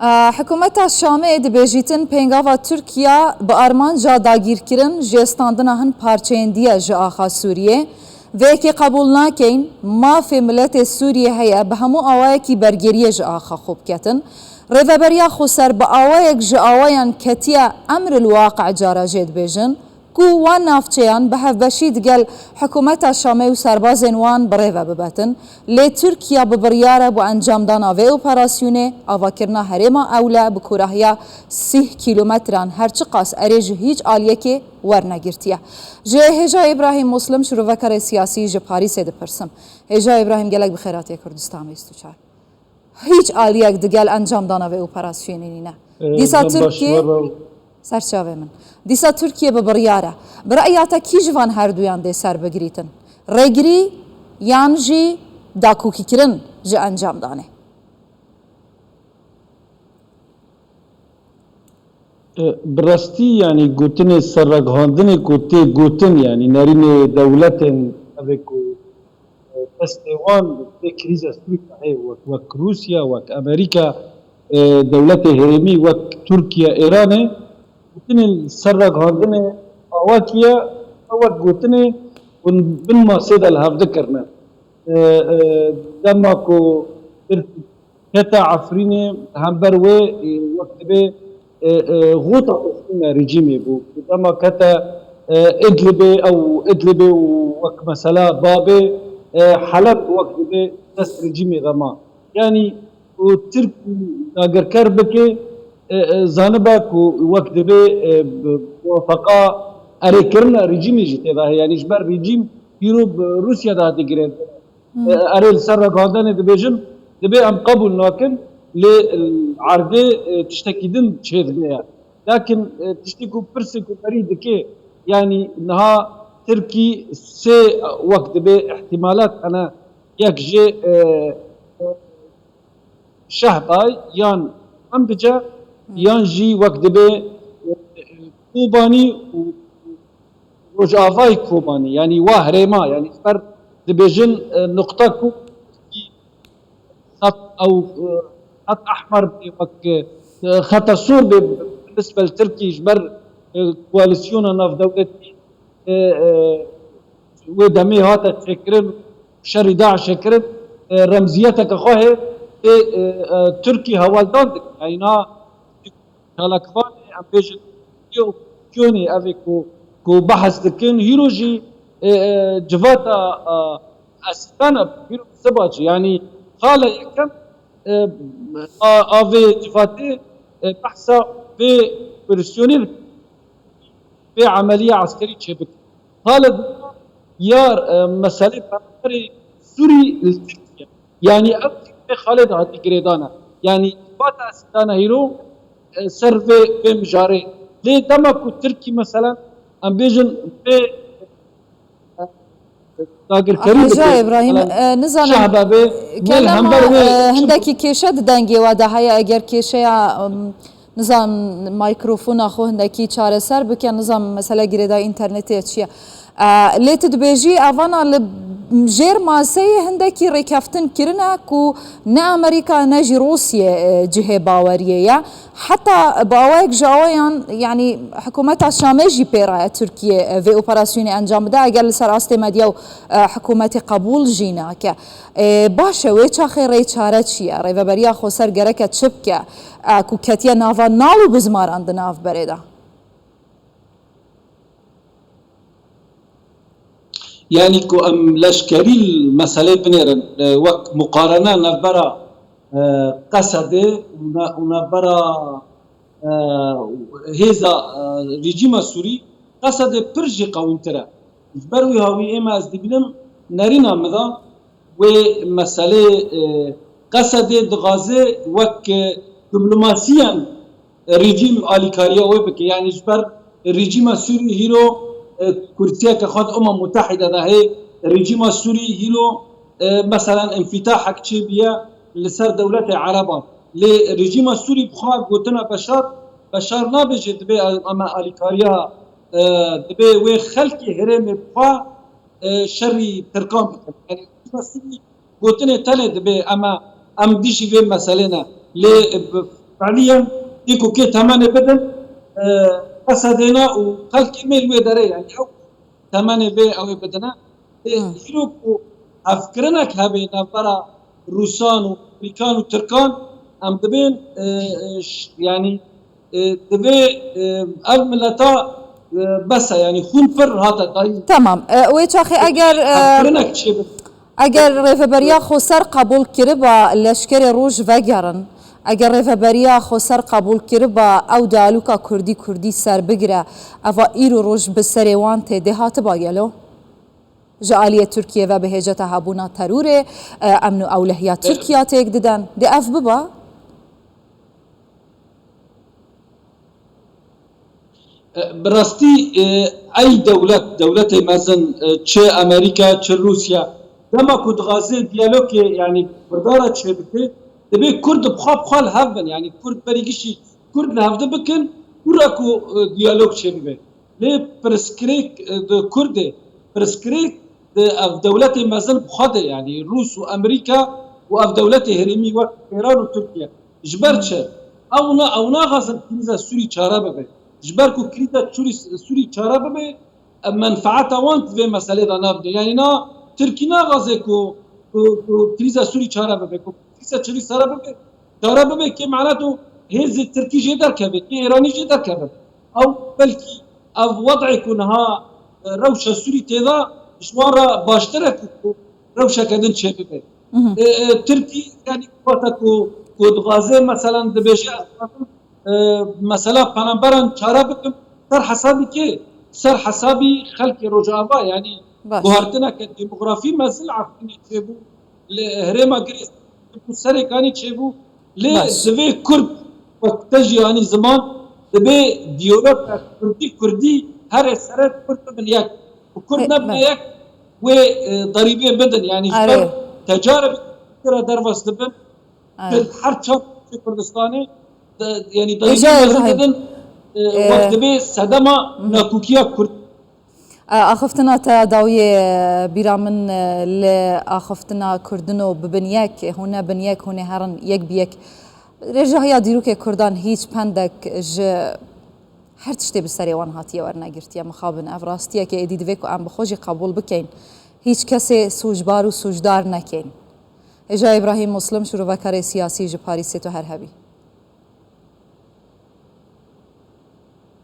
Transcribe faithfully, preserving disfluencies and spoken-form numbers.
Hikûmeta Şamê dibêjîtin pêngava Tirkiya bi armanca dagîrkirin jê standina hin parçeyên diye ji axa Sûriyê. Vê yekê qebûl nakeyn, mafê miletê Sûriyê heye bi hemû awayekî bergêriyê ji axa xwe biketin. Rêveberiya Xweser bi awayek ji awayan ketiye emril waqi cara jê dibêjin ku wan navçeyan bi hevbeşî digel hikûmeta Şamê û serbazên wan bi rê ve bibetin. Lê Tirkiya bi biryar e bo encamdana vê operasyonê, avakirina herêma Ewle bi kûrahiya sîh kîlometran her çiqas erê ji hîç aliyekê wernegirtiye. Ji Hêja Îbrahîm Muslim, şirovekarê siyasî ji Parîsê dipirsim. Hêja Îbrahîm, gelek bi xêr hatiye Kurdistan bîst û çar. Hîç aliyek digel encamdana vê operasyonê nîne. Dîsa Tirkiye, serçavê min, dîsa Tirkiye bi biryar e. Bi re'ya te kî ji van herduyan dê serbigirîtin? Rêgirî yan jî dakokîkirin ji encamdanê? E, bi rastî, yanî, gotinê serragihandinê ku tê gotin, yanî, nerînê dewletên evê ku, e, destê wan li vê krîza Sûrî de heye, wek, wek Rûsya, wek Amerîka, e, dewletê herêmî, wek Tirkiye, Îranê, gotinên serragihandinê awakî ye, wek gotinê hûn bin masê de li hevdi kirine. E, e, dema ku Tirk-, kete Efrînê, hember wê, e, wek dibê, e, e, xota Efrîne rejîmê bû. Dema kete, e, Idlibê, ew Idlibê û wek mesela Babê, e, Heleb wek dibê dest rejîmê de ma. Yanî ku Tirk dagirker bike, e, e, zaniba ku wek dibê, e, bi muwefaqa erêkirina rejîmê jî tê de heye. Yanî ji ber rejîm hîro bi Rûsya de hate girêdayî. E, erê li ser ragihandinê dibêjin, dibê em qebûl nakin, lê, e, erdê, e, tiştekî din çêdibe ye. Lakin, e, tiştê ku pirsê ku berî dike, yanî niha Tirkî sê wek dibê îhtîmalat hene, yek jê, e, e, Şehbay yan Hemdice, yan jî wek dibê, e, e, Kobanî û Rojavayê Kobanî, yanî wa herêma, yanî ji ber dibêjin, e, nuqta ku xet ew, e, xet ehmer bê, wek, e, xeta sor bê bi nisbe li Tirkî ji ber, e, koalîsyona navdewletî, e, e, wê demê hate çêkirin, şerî DAIŞê kirin, e, remziyeteke xwe hê, tê, e, e, Tirkî hewaldan dikin. Yanî na çalakvanê, em bêjin, yê opozîsyonê, ev ê ku, ku behs dikin, hîro jî, e, e, civata, e, Esîtana, hîro siba jî, yanî xala yekem, e, a, a vê civatê, e, behsa vê operasyonê dikin, vê emeliya eskerî çêbikin. Xala dima ya, e, meselê peyxamberê Sûrî li Tirkiye. Yanî ev jî vê xalê de hatî girêdana. Yanî civata Esîtana hîro, e, ser vê, vê mijarê. Lê dema ku Tirkî, meselen, em bêjin vê, e, dagirkerî Hêja dike, Îbrahîm, mesela, e, nizanim, Şehbabê, wê li kellema, hember wê e, çi hindekî kêşe di dengê we de heye, eger kêşeya, em, nizanim, mikrofona xwe hindekî çareser bike, nizanim mesele girêdayî înternetê ye çi ye. E, lê tu dibêjî, evana li jêr maseyê hindekî rêkeftin kirine ku ne Amerîka ne jî Rûsye, e, cihê baweriyê ye. Heta bi awayek ji awayan, yanî hikûmeta Şamê jî pê re ye Tirkiye, e, vê operasyonê encam bide, eger li ser astê medya û, e, hikûmetê qebûl jî nake. E, baş e, wê çaxê rê çare çi ye? Rêveberiya Xweser gereke çi bike, e, ku ketiye nava nal û bizmaran di navberê de? Yanî ku em leşkerî li meselê binêrin, e, wek muqarene navbera, e, Qesedê û ne-, û navbera, e, hêza, e, rejîma Sûrî, Qesedê pir jî qewîntir e. Ji ber wî hawî ême ez dibînim nerîna min de wê meselê, e, Qesedê dixwaze wek, e, diplomasiyan rejîm alîkariya wê bike. Yanî ji ber rejîma Sûrî hîro, e, kursiyeke xwe di Umem Mutehîde de heye. Rejîma Sûrî hîro, e, meselen, înfîtahek çêbûye li ser dewletê Ereban. Lê rejîma Sûrî bi xwe gotina Beşar, Beşar nabêje dibê em, em alîkariya, e, dibê wê xelkê herêmê bi xwe, e, şerî Tirkan bikin. Yanî rejîma Sûrî gotinê tenê dibê em, em dijî vê meselê ne. Lê bi, Feliyen ê ku kê temenê bidin, e, Esedê ne û xelkê me li wê derê, yani ew temenê vê ew ê bidine. Ê, îro ku hevkirinek hebe navbera Rûsan û Amerîkan û Tirkan, em dibên, e, e, ş-, yani, e, divê, e, ev mileta, e, bes e, yani xûn pir hate dayî. Tamam. E, wê çaxê eger, e, hevkirinek çêbin. Eger Rêveberiya Xweser qebûl kiriba leşkerê Roj vegerin, eger Rêveberiya Xweser qebûl kiriba ew dialoga Kurdî Kurdî ser bigire, eva îro roj bi serê wan tê dê hatiba gelo? Ji aliyê Tirkiyê ve bi hêceta hebûna terorê, e, emn û ewlehiya Tirkiya têk diden. Dê ev biba? E, bi rastî, e, ey dewlet, dewletê mezin, e, çi Amerîka, çi Rûsya, dema ku dixwaze diyalogê, yanî Kurda re çêbike, divê Kurd bi xwe bi xwe li hev bin. Yanî Kurd berî gişî Kurd li hevdi bikin, û re ku, e, diyalog çêbibe. Lê pirsgirêk, e, di Kurdê, pirsgirêk di ev dewletê mezin bi xwe de, yanî Rûs û Amerîka û ev dewletê herêmî wek Îran û Tirkiye. Ji ber çi? Ew na, ew naxwazin krîza Sûrî çare bibe. Ji ber ku krîza Sûrî, Sûrî çare bibe, em menfaeta wan di vê meselê de nabide. Yanî na Tirkî naxwaze ku, ku, ku krîza Sûrî çare bibe, ku krîza Sûrî çare bibe, çare bibe kê mehna tu hêzê Tirkî jê derkeve, kê Îranî jê derkeve. Ew belkî ev wed'ê ku niha, e, rewşa Sûrî tê de ji wan re baştir e ku, ku rewşeke din çêbibe. E, e, Tirkî, yanî, wata ku, ku dixwaze, meselen, dibêje, ez dixwazim, e, mesela penaberan çare bikim, ser hesabî kê? Ser hesabî xelkê Rojava, yanî Baş. guhertineke demografî mezin li Efrînê çêbû, li herêma Girê Serê Kanî çêbû. Lê Baş. divê Kurd wek te jî anî ziman, divê diyaloga Kurdî Kurdî herê sere Kurd bibin yek. Û Kurd He, nebine me- yek, wê, e, derîbê bidin. Yanî ji Erê. ber tecarê kira dervas dibin. Erê. Her çar Kurdistanê de, yanî Êca derîbê mezin Îbrahîm. didin, e, E, wek divê sedema Mhm. nakokiya Kurd. Axiftina te dawiyê bîra min li axiftina Kurdino bibin yek, hûn nebin yek, hûn ê herin yek bi yek. Rêjehiya dîrokê Kurdan hîç pendek ji her tiştê bi serê wan hatiye wernegirtiye. Mixabin ev rastiyeke êdî divê ku em bi xwe jî qebûl bikeyn. Hîç kesê sûcbar û sûcdar nekeyn. Hêja Îbrahîm Muslim, şîrovekarê siyasî ji Parîsê, tu her hebî.